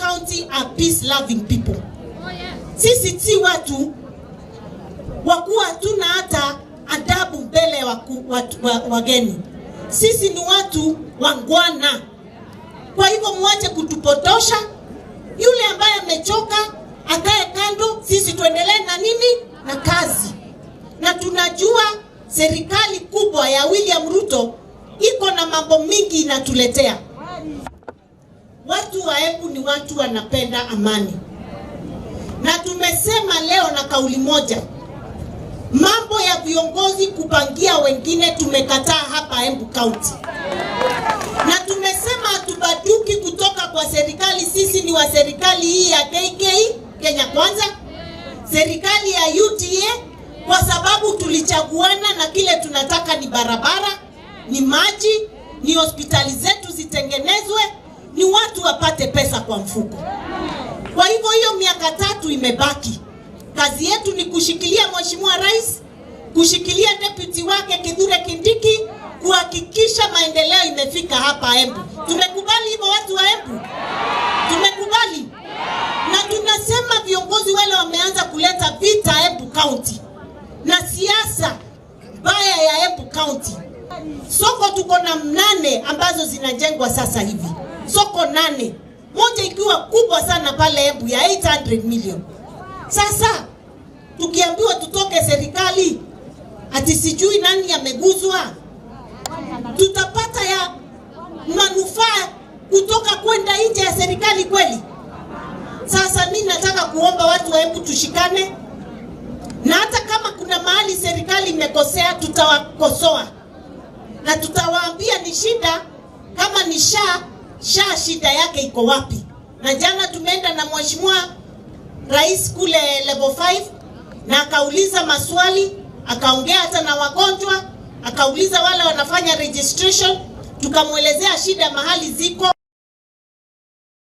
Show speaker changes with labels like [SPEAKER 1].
[SPEAKER 1] County are peace loving people. Sisi si watu wakuwa hatuna hata adabu mbele ya wageni. Sisi ni watu wangwana. Kwa hivyo muache kutupotosha. Yule ambaye amechoka akae kando, sisi tuendelee na nini na kazi. Na tunajua serikali kubwa ya William Ruto iko na mambo mingi inatuletea. Watu wa Embu ni watu wanapenda amani, na tumesema leo na kauli moja, mambo ya viongozi kupangia wengine tumekataa hapa Embu County, na tumesema hatubaduki kutoka kwa serikali. Sisi ni wa serikali hii ya KK Kenya Kwanza, serikali ya UDA, kwa sababu tulichaguana na kile tunataka ni barabara, ni maji, ni hospitali zetu zitengenezwe, ni watu wapate pesa kwa mfuko. Kwa hivyo hiyo miaka 3 imebaki. Kazi yetu ni kushikilia Mheshimiwa Rais, kushikilia deputy wake Kithure Kindiki, kuhakikisha maendeleo imefika hapa Embu. Tumekubali hivyo watu wa Embu? Tumekubali. Na tunasema viongozi wale wameanza kuleta vita Embu County na siasa mbaya ya Embu County. Soko tuko na 8 ambazo zinajengwa sasa hivi. Soko 8, moja ikiwa kubwa sana pale Embu ya 800 million. Sasa tukiambiwa tutoke serikali ati sijui nani ameguzwa, tutapata ya manufaa kutoka kwenda nje ya serikali kweli? Sasa mimi nataka kuomba watu wa Embu tushikane, na hata kama kuna mahali serikali imekosea tutawakosoa na tutawaambia ni shida, kama ni sha shida yake iko wapi. Na jana tumeenda na Mheshimiwa Rais kule level 5 na akauliza maswali, akaongea hata na wagonjwa, akauliza wale wanafanya registration, tukamwelezea shida mahali ziko.